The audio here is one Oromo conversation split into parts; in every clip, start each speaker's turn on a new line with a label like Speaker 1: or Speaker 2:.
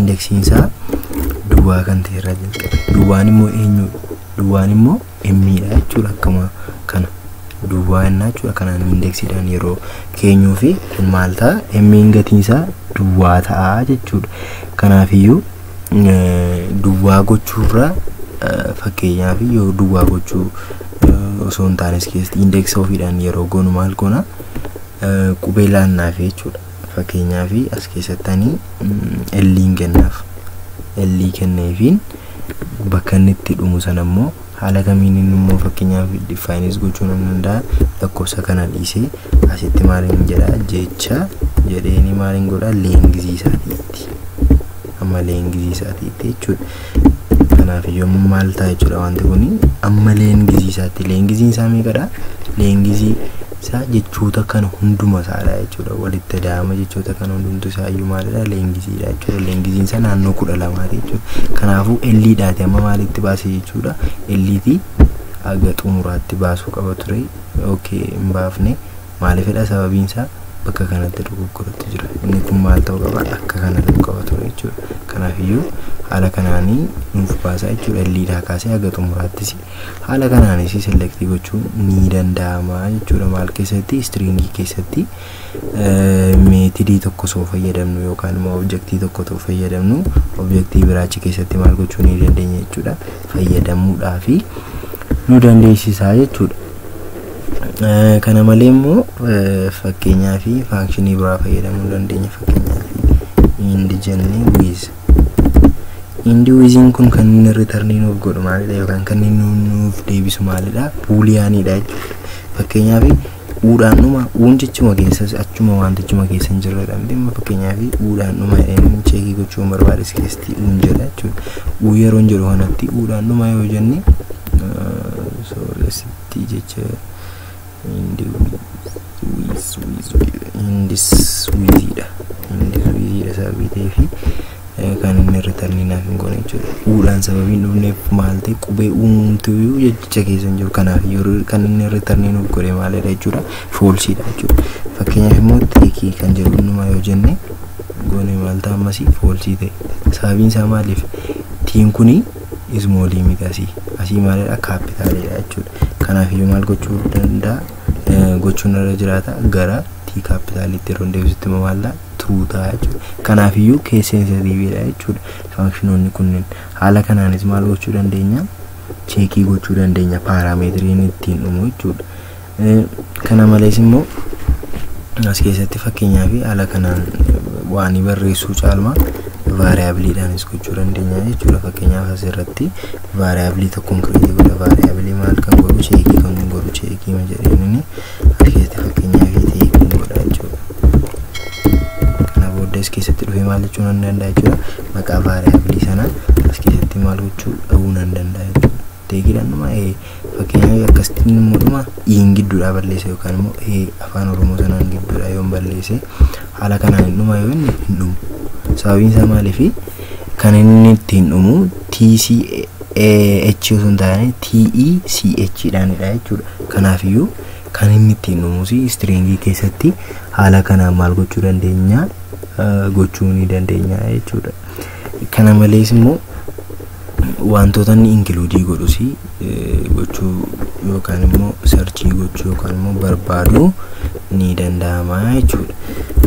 Speaker 1: Indexiin isaa duwwaa kan ta'e irraa jalqabe. Duwwaan immoo eenyudha? Duwwaan immoo M'dha jechuudha. Akkuma kana duwwaa innaa jechuudha. Kanaan indexiidhaan yeroo keenyuu fi kun maal ta'a? M'in gatiin isaa duwwaa ta'a jechuudha. Kanaafiyyuu duwwaa gochuurraa, fakkeenyaaf yoo duwwaa gochuu osoo hin taanes, keessatti index ofiidhaan yeroo goonu maal goona? Qubee laannaaf jechuudha. Fakkeenyaaf as keessatti ani L'in kennaaf. L kenneefiin bakka inni itti dhumu sana immoo haala kamiin inni immoo fakkeenyaaf defineis gochuu nan danda'a. Lakkoofsa kana dhiisee asitti maaliin jedha? Jecha jedheeni maaliin godha? Lengthii isaatiitti, amma lengthii isaatiitti jechuudha. Kanaaf iyyuu maal ta'a jechuudha? Wanti kuni amma lengthii isaatti. Lengthiin isaa meeqadha? Lengthii isaa jechoota kana hunduma isaadha jechuudha. Walitti da'ama jechoota kana hundumtu isaa iyyuu maalidha? Lengthiidha jechuudha. Lengthiin isaa naannoo 12ti jechuudha. Kanaafuu L'dhaati amma maalitti baase jechuudha? L'tii haga xumuraatti baasuu qaba ture. Okay, hin baafne. Maaliifidha? Sababiin isaa bakka kanatti dogoggoratti jira. Inni kun maal ta'uu qaba? Akka kana ta'uu qaba ture jechuudha. Kanaafiyyuu haala kanaanii nuuf baasaa jechuudha. L'dhaa kaasee haga xumuraattis haala kanaanis selectii gochuun ni danda'ama jechuudha. Maal keessatti? Stringii keessatti methodii tokko osoo fayyadamnu yookaan immoo objectii tokko osoo fayyadamnu, objectii biraachi keessatti maal gochuu ni dandeenya jechuudha? Fayyadamuudhaafi nu dandeessisaa jechuudha. Kana malee immoo fakkeenyaa fi functionii biraa fayyadamuu dandeenya. Fakkeenyaaf end jennee with. End withiin kun kan inni returnii nuuf godhu maalidha yookaan kan inni nuuf deebisu maalidha? Booleaniidha jechuudha. Fakkeenyaaf uudhaan dhuma, uun jechuma keessa achuma wantichuma keessa hin jirredha miti. Amma fakkeenyaaf uudhaan dhuma jedheen checkii gochuu barbaades keessatti uun jedha jechuudha. Uu yeroo hin jedhu kanatti uudhaan dhuma yoo jenne, sorry, asitti jecha end with, with, ends withiidha. Ends withiidha sababii ta'eefi kan inni returnii naaf hin goone jechuudha. Uudhaan sababii hin dhufneef maal ta'e? Qubee uumtuu jecha keessa hin jiru. Kanaaf yeroo kan inni returnii nuuf godhe maalidha jechuudha? Falseiidha jechuudha. Fakkeenyaaf immoo techii kan jedhu dhuma yoo jenne goone maal ta'a? Ammasii falseii ta'e. Sababiin isaa maaliif? Tiin kuni smallii miti asii. Asii maalidha? Capitaliidha jechuudha. Kanaaf iyyuu maal gochuu danda'a? Gochuun irra jiraata gara T capitaliitti yeroo deebisutti immoo maal ta'a? True ta'a jechuudha. Kanaaf iyyuu case sensitiveidha jechuudha. Functionoonni kunneen haala kanaanis maal gochuu dandeenya? Checkii gochuu dandeenya parameteriin ittiin dhumu jechuudha. Kana malees immoo as keessatti fakkeenyaaf haala kanaan waan barreessuu caalmaa variableiidhaanis gochuu dandeenya jechuudha. Fakkeenyaaf asirratti variableii tokkoon createii godha. Variableii maal kan godhu? Checkii kan godhu. Checkii ma jedheen inni as keessatti fakkeenyaaf techiin godha jechuudha. Kana booddee as keessatti dhufee maal jechuu nan danda'a jechuudha? Maqaa variableii sanaa as keessatti maal gochuu dha'uu nan danda'a jechuudha. Techiidhaan dhuma fakkeenyaaf akkasitti immoo dhuma iin gidduudhaa balleesse yookaan immoo Afaan Oromoo sanaan gidduudhaa yoon balleesse, haala kanaan hin dhuma yoo inni hin dhumu. Sababiin isaa maaliifi? Kan inni ittiin dhumu TCH osoo hin taane TECH dhaanidha jechuudha. Kanaafiyyuu kan inni ittiin dhumus stringii keessatti haala kanaan maal gochuu dandeenya? Gochuu ni dandeenya jechuudha. Kana malees immoo wantoota inni includeii godhus gochuu yookaan immoo searchii gochuu yookaan immoo barbaaduu ni danda'ama jechuudha.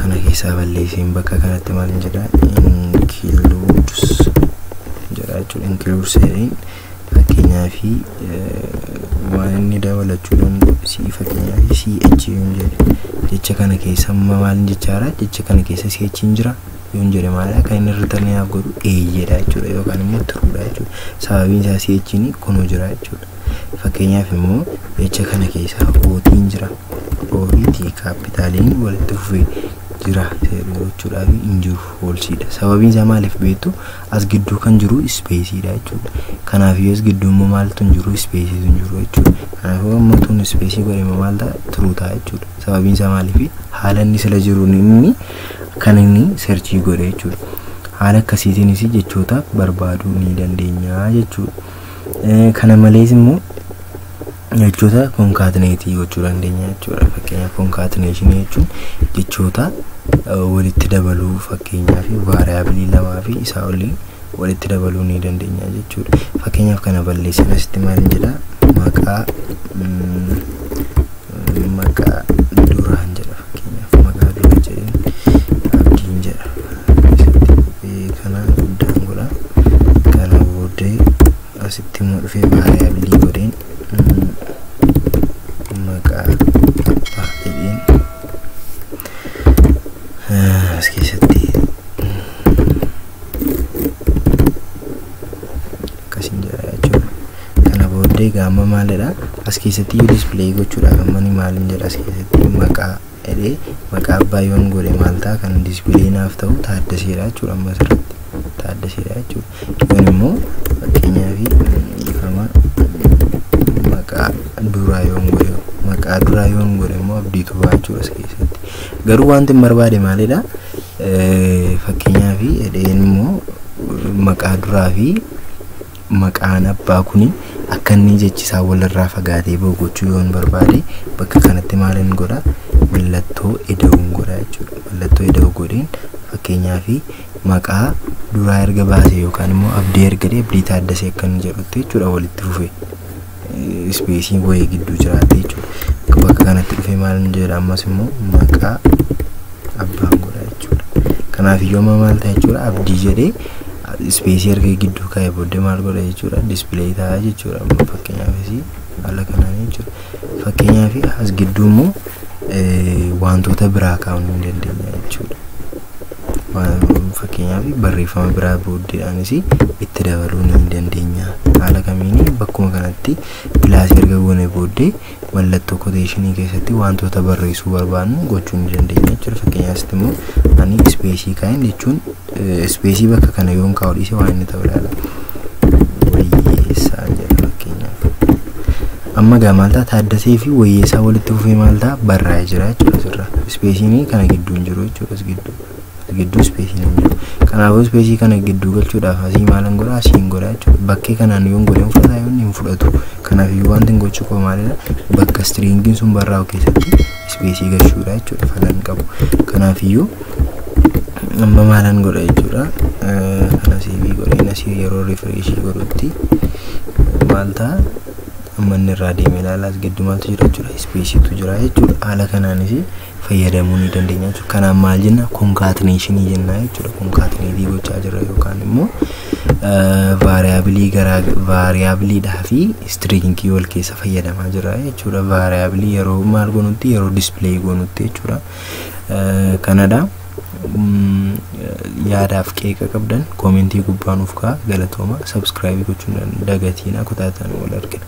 Speaker 1: Kana keessaa balleesseen bakka kanatti maal jedha? Includes jedha jechuudha. Includes jedheen fakkeenyaaf waan inni dabalachuu danda'u C, fakkeenyaaf CH yoon jedhe, jecha kana keessa maal jechaadha? Jecha kana keessa CH hin jira yoon jedhe maalidha kan inni returnii naaf godhu? Eeyyeedha jechuudha yookaan immoo truedha jechuudha. Sababiin isaa CH kunoo jira jechuudha. Fakkeenyaaf immoo jecha kana keessa Otiin jira, O fi T capitaliin walitti fufee jira jechuudhaaf hin jiru, falseiidha. Sababiin isaa maaliif beektu? As gidduu kan jiru spaceiidha jechuudha. Kanaaf as gidduu immoo maaltu hin jiru? Spaceiitu hin jiru jechuudha. Kanaafuu amma tun spaceii godhe maal ta'a? True ta'a jechuudha. Sababiin isaa maaliif? Haala inni sila jiruun inni kan inni searchii godhe jechuudha. Haala akkasiitiinis jechoota barbaaduu ni dandeenya jechuudha. Kana malees immoo jechoota concatenateii gochuu dandeenya jechuudha. Fakkeenyaaf concatenationii jechuun jechoota Walitti dabaluu, fakkeenyaaf variable lamaa fi isaa olii walitti dabaluu ni dandeenya jechuudha. Fakkeenyaaf kana balleessina. Asitti maal jedha? Maqaa duraan jedha. Fakkeenyaaf maqaa dura jedheen Abdiin jedha. Asitti qubee kana guddaan godha. Kana booddee asitti immoo dhufee variable godheen maqaa abbaa jedheen as keessatti akkasiin jedha jechuudha. Kana booddee gaama maalidha? As keessatti yoo display gochuudhaaf amma ni maalin jedha? As keessatti maqaa jedhee maqaa abbaa yoon godhe maal ta'a? Kan display naaf ta'u Taaddaseedha jechuudha. Amma asirratti Taaddaseedha jechuudha. Yoon immoo fakkeenyaaf ifama maqaa duraa yoon godhe, maqaa duraa yoon godhe immoo Abdiitu ba'a jechuudha as keessatti. Garuu wanti hin barbaade maalidha? Fakkeenyaaf jedheen immoo maqaa duraa fi maqaan abbaa kuni akka inni jechi isaa walirraa fagaatee bahu gochuu yoon barbaade, bakka kanatti maalin godha? Mallattoo ida'uun godha jechuudha. Mallattoo ida'uu godheen fakkeenyaaf maqaa duraa erga baase yookaan immoo Abdii erga jedhee, Abdii Taaddasee akka inni jedhutti jechuudha, walitti fufe spaceiin wayii gidduu jiraate jechuudha. Bakka kanatti dhufee maal jedha? Ammas immoo maqaa abbaan godha jechuudha. Kanaaf iyyuu amma maal ta'a jechuudha? Abdii jedhee space erga gidduu kaa'ee booddee maal godha jechuudha? Display ta'a jechuudha. Amma fakkeenyaafis haala kanaan jechuudha. Fakkeenyaaf as gidduu immoo wantoota biraa kaa'uu ni dandeenya jechuudha. Fakkeenyaaf barreeffama biraa booddeedhaanis itti dabaluu ni dandeenya. Haala kamiin? Bakkuma kanatti plus erga goone booddee mallattoo quotation keessatti wantoota barreessuu barbaannu gochuu ni dandeenya jechuudha. Fakkeenyaaf asitti immoo ani space kaa'een jechuun space bakka kana yoon kaa'u dhiise waan inni ta'u ilaala. Wayyeessaa jedha fakkeenyaaf. Amma gaa maal ta'a? Taaddasee fi Wayyeessaa walitti fufee maal ta'a? Barraa'ee jira jechuudha asirra. Spaceiin kana gidduu hin jiru jechuudha as gidduu. As gidduu spaceiin hin jiru. Kanaafuu space kana gidduu galchuudhaaf asii maalan godha? Asiin godha jechuudha. Bakkee kanaan yoon godhe hin fudhata? Yoon hin fudhatu. Kanaaf iyyuu wanti hin gochuu qabu maalidha? Bakka stringiin sun barraa'u keessatti space galchuudha jechuudha, falan qabu. Kanaaf iyyuu amma maalan godha jechuudha? Kana save godheen asii yeroo refresh godhutti maal ta'a? Amma inni irraa deemee ilaala. As gidduu maaltu jira jechuudha? Spaceitu jira jechuudha. Haala kanaanis fayyadamuu ni dandeenya jechuudha. Kanaan maal jenna? Concatenation jenna jechuudha. Concatenate gochaa jirra yookaan immoo variable garaa variableiidhaa fi string wal keessa fayyadamaa jira jechuudha. Variable yeroo maal goonutti? Yeroo display goonutti jechuudha. Kanadha. Yaadaaf qeeqa qabdan comment gubbaa nuuf ka'a. Galatooma. Subscribe gochuun dagatiina. Kutaatan wal argina.